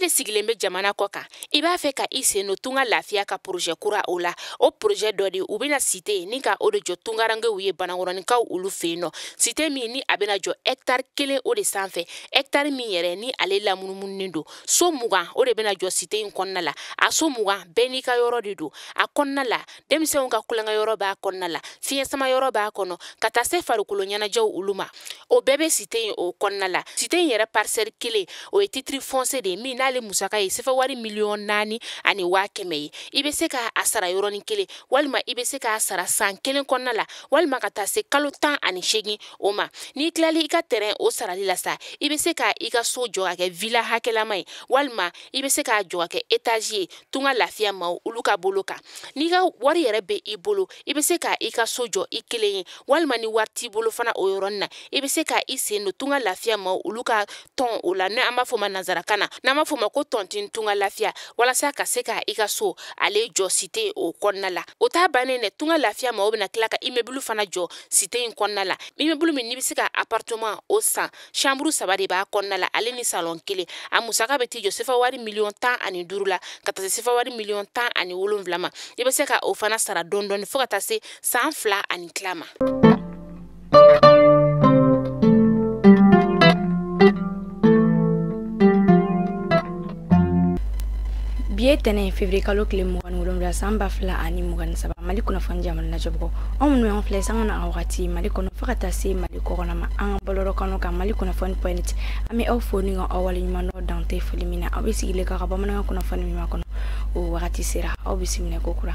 de sigilen bɛ jamana kɔ kan, i b'a fɛ ka i sen don Tunga Lafiya ka projet kura o la. O projet dɔ de u bɛna cité ni ka o de jɔ tungarankew ye Banankɔrɔninkaw olu fɛ yen nɔ. Cité min ni a bɛna jɔ hectare 1 o de sanfɛ, hectare min yɛrɛ ni ale lamunumununen don. So 20 o de bɛna jɔ cité in kɔnɔna la. A so 20 bɛɛ n'i ka yɔrɔ de don. A kɔnɔna la, denmisɛnw ka kulonkɛ yɔrɔ b'a kɔnɔna la, fiɲɛ sama yɔrɔ b'a kɔnɔ, ka taa se farikolo ɲɛnajɛw olu ma. O bɛɛ bɛ cité in o kɔnɔna la. Cité in yɛrɛ parcelle 1 o ye titre foncier de ye min n'ale musaka ye sefa wari 4,1 million ye. I bɛ se k'a sara yɔrɔnin kelen, walima i bɛ se k'a sara san 1 kɔnɔna la, walima ka taa se kalo 18 o ma. N'i tilali i ka terrain o sarali la sa, i bɛ se ka i ka so jɔ ka kɛ villa hakɛlama ye, walima i bɛ se k'a jɔ ka kɛ étage ye Tunga Lafiya maaw olu ka bolo kan. N'i ka wari yɛrɛ bɛ i bolo, i bɛ se ka i ka so jɔ i kelen ye, walima ni wari t'i bolo fana o yɔrɔnin na, i bɛ se ka i sen don Tunga Lafiya maaw olu ka tɔn o la, n'an b'a fɔ o ma nanzarakan na, n'an b'a fɔ o ma ko tontine Tunga Lafiya, walasa ka se ka i ka so ale jɔ cité o kɔnɔna la. O t'a bannen dɛ, Tunga Lafiya maaw bɛna tila ka immeuble fana jɔ cité in kɔnɔna la. Immeuble min n'i bɛ se ka appartement o san, chambre 3 de b'a kɔnɔna la, ale ni salon 1. A musaka bɛ t'i jɔ sefa wari 15 million la, ka taa se sefa wari 17 million ma. I bɛ se ka o fana sara dɔɔni dɔɔni fo ka taa se san 2 ani tila ma. Bi ye tɛnɛ février kalo tile 27 san 2023. Mali kunnafoni jamana lajɛbagaw, anw minnu y'an filɛ sanga na a wagati Mali kɔnɔ fo ka taa se Mali kɔkɔna ma, an ka bɔlɔlɔ kanu kan Mali kunnafoni point net, an bɛ aw fo ni ka aw waleɲuman dɔn dan tɛ foli min na. Aw bɛ sigilen ka bamanankan kunnafoni min kɔnɔ, o wagati sera. Aw bisimila ko kura.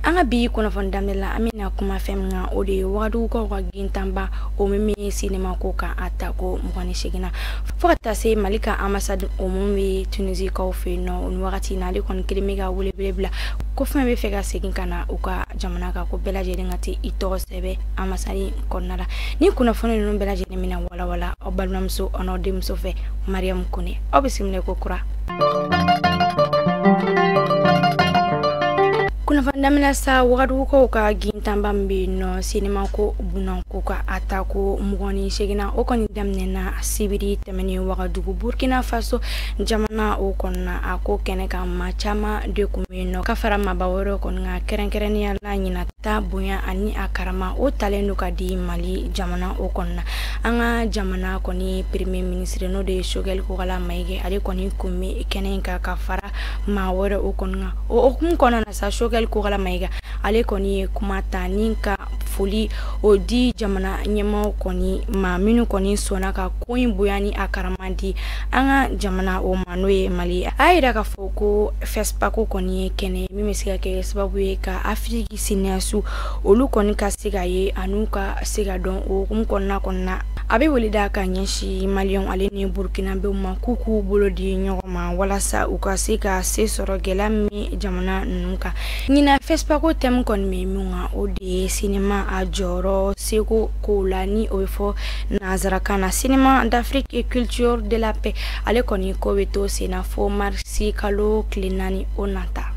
An ka bi kunnafoni daminɛ la, an bɛna kuma fɛn min kan, o de ye Wagadugukaw ka gintanba o min bɛ sinema ko kan a ta ko 28 na, fo ka taa se Mali ka ambassade o min bɛ Tunisikaw fɛ yen nɔ. Nin wagati in na, ale kɔni kelen bɛ ka welewele bila ko fɛn bɛ fɛ ka segin ka na u ka jamana kan, ko bɛɛ lajɛlen ka t'i tɔgɔ sɛbɛn ambassade kɔnɔna la. Ni kunnafoni ninnu bɛɛ lajɛlen bɛna walawala aw balimamuso aw n'aw denmuso fɛ, Mariyamu Kone. Aw bisimila ko kura. Kunnafoni daminɛ sa, Wagadugukaw ka gintanba min bɛ yen nɔ sinima ko bunako ka a ta ko 28 na, o kɔni daminɛna sibiri tɛmɛnen Wagadugu, Burkina Faso jamana o kɔnɔna. A ko kɛnɛ kan, maa caman de tun bɛ yen nɔ ka fara maaba wɛrɛw kɔni kan. Kɛrɛnkɛrɛnnenya la, ɲinan ta bonya ani a karama o talen don ka di Mali jamana o kɔnɔna. An ka jamana kɔni premier ministre, n'o de ye Choguel Kokalla Maïga, ale kɔni kun bɛ kɛnɛ in kan ka fara maa wɛrɛ o kɔni kan. O hukumu kɔnɔna na sa, Choguel Kokalla Maïga ale kɔni ye kuma ta ni ka foli o di jamana ɲɛmaaw kɔni ma, minnu kɔni sɔnna ka ko in bonya ni a karama di an ka jamana o ma, n'o ye Mali ye. A y'a yira k'a fɔ ko FESPACO kɔni ye kɛnɛ min bɛ se ka kɛ sababu ye ka Afiriki cinéastes olu kɔni ka se ka ye ani ka se ka dɔn. O hukumu kɔnɔna, a bɛ wele da ka ɲɛsin Maliyɛnw ale ni Burukinabew ma, k'u k'u bolo di ɲɔgɔn ma walasa u ka se ka se sɔrɔ gɛlɛya min jamana ninnu kan. Ɲinan FESPACO thème kɔni bɛ min kan, o de ye sinema a jɔyɔrɔ seko kow la, ni o bɛ fɔ nanzarakan na cinéma d'Afrique et culture de la paix. Ale kɔni ko bɛ to sen na fo marisi kalo tile 4 o nata.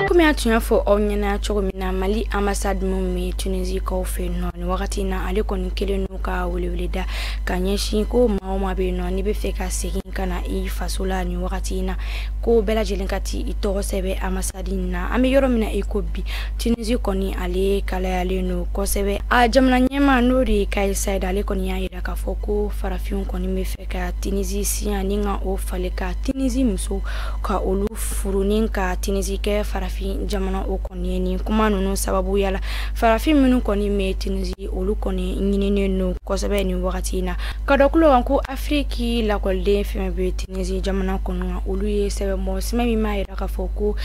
Komi a tun y'a fɔ aw ɲɛna cogo min na, Mali ambassade min bɛ Tunisikaw fɛ yen nɔ nin wagati in na, ale kɔni kelen don ka welewele da ka ɲɛsin ko maa o maa bɛ yen nɔ n'i bɛ fɛ ka segin ka na i faso la nin wagati in na, ko bɛɛ lajɛlen ka t'i tɔgɔ sɛbɛn ambassade in na. An bɛ yɔrɔ min na i ko bi, Tunisi kɔni ale kalayalen don kosɛbɛ. A jamana ɲɛmaa, n'o de ye Kais Saied, ale kɔni y'a yira k'a fɔ ko farafinw kɔni bɛ fɛ ka Tunisi siya ni ka o falen, ka Tunisi muso ka olu furu ni ka Tunisi kɛ farafin jamana o kɔni ye. Nin kuma ninnu sababuya la, farafin minnu kɔni bɛ Tunisi, olu kɔni ɲininen don kosɛbɛ nin wagati in na. Ka dɔ kulo kan ko Afiriki lakɔliden fɛn bɛ Tunisi jamana kɔnɔ, olu ye sɛbɛn bɔ, sɛbɛn min b'a yira k'a fɔ ko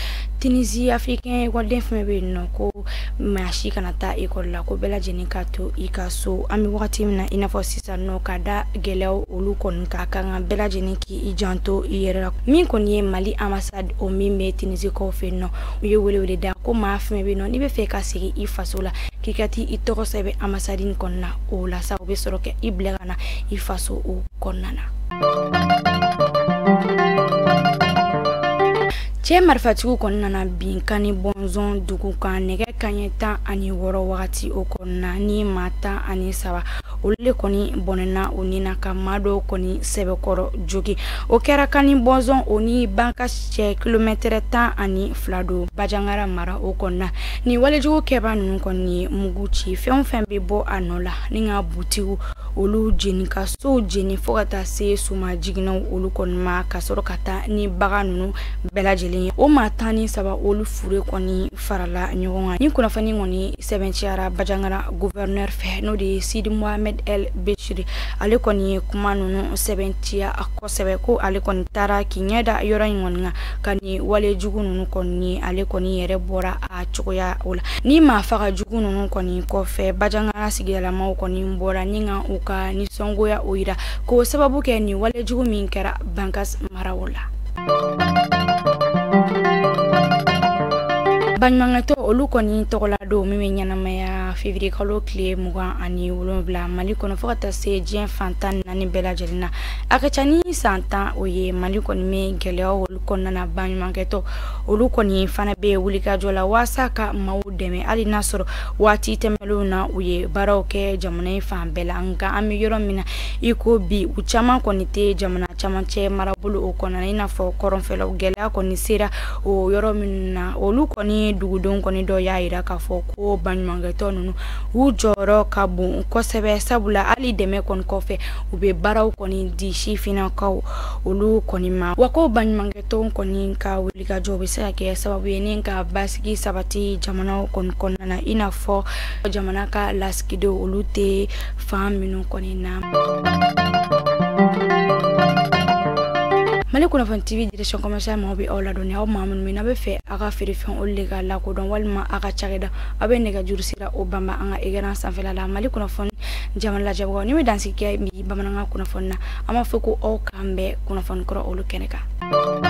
Tunisi africain ekɔliden fɛn bɛ yen nɔ, ko maa si kana taa ekɔli la, ko bɛɛ lajɛlen ka to i ka so. An bɛ wagati min na i n'a fɔ sisan nɔ, ka da gɛlɛyaw olu kɔni ka kan ka bɛɛ lajɛlen k'i janto i yɛrɛ la. Min kɔni ye Mali ambassade o min bɛ Tunisikaw fɛ yen nɔ, u ye welewele da ko maa fɛn bɛ yen nɔ n'i bɛ fɛ ka segin i faso la, k'i ka t'i tɔgɔ sɛbɛn ambassade in kɔnɔna o la sa, o bɛ sɔrɔ ka i bila ka na i faso o kɔnɔna na. Cɛ marifatigiw kɔni nana bin Kani Bɔnzɔn dugu kan nɛgɛ kanɲɛ 16 wagati o kɔnɔna ni maa 13 olu de kɔni bɔnɛna o ni na ka maa dɔw kɔni sɛbɛkɔrɔ jogi. O kɛra Kani Bɔnzɔn o ni Bankas cɛ kilomɛtɛrɛ 12 don Bajangara mara o kɔnɔna. Ni walejugu kɛba ninnu kɔni ye mugu ci fɛn o fɛn bɛ bɔ a nɔ la ni ka butigiw olu jeni ka sow jeni fo ka taa se suma jiginɛw olu kɔni ma ka sɔrɔ ka taa ni bagan ninnu bɛɛ lajɛlen ye. O maa 13 olu fure kɔni farala ɲɔgɔn kan. Ni kunnafoni kɔni sɛbɛnciyara Bajangara gouverneur fɛ, n'o de ye Sidi Mohamed El Bechiri. Ale kɔni ye kuma ninnu sɛbɛnciya kosɛbɛ ko ale kɔni taara k'i ɲɛ da yɔrɔ in kɔni kan ka nin wale jugu ninnu kɔni ale kɔni yɛrɛ bɔra a cogoya o la. Ni maa faga jugu ninnu kɔni kɔfɛ, Bajangara sigidalamaw kɔni bɔra ni ka u ka nisɔngoya o yira k'o sababu kɛ nin wale jugu min kɛra Bankas mara o la. Baɲumankɛtɔ olu kɔni tɔgɔla don min bɛ ɲɛnamaya février kalo tile 27 Mali kɔnɔ fo ka taa se diɲɛ fan 14 bɛɛ lajɛlen na. A ka ca ni san 10 o ye Mali kɔni bɛ gɛlɛyaw olu kɔnɔna na. Baɲumankɛtɔ olu kɔni fana bɛ wulikajɔ la waasa ka maaw dɛmɛ hali n'a sɔrɔ waati tɛmɛnlenw na u ye baaraw kɛ jamana in fan bɛɛ la. Nka an bɛ yɔrɔ min na i ko bi, u caman kɔni tɛ jamana camancɛ marabolo o kɔnɔna na, i n'a fɔ kɔrɔnfɛlaw gɛlɛya kɔni sera o yɔrɔ minnu na. Olu kɔni dugudenw kɔni dɔ y'a yira k'a fɔ ko baɲumankɛtɔ ninnu u jɔyɔrɔ ka bon kosɛbɛ, sabula hali dɛmɛ kɔni kɔfɛ u bɛ baaraw kɔni di sifinnakaw olu kɔni ma. Wa ko baɲumankɛtɔnw kɔni ka wulikajɔ bɛ se ka kɛ sababu ye ni ka basigi sabati jamanaw kɔni kɔnɔna na, i n'a fɔ jamana ka lasigidenw olu tɛ fan minnu kɔni na. Mali kunnafoni TV direction commerciale maaw bɛ aw ladɔnniya, aw maa minnu bɛ n'a bɛ fɛ aw ka feerefɛn olu de ka lakodɔn walima aw ka cakɛda, aw bɛ nɛgɛjuru sira o banba an ka écran sanfɛla la. Mali kunnafoni jamana lajɛbagaw, ni bɛ dansigi kɛ bi bamanankan kunnafoni na, an b'a fɔ ko aw k'an bɛn kunnafoni kɔrɔ olu kɛnɛ kan.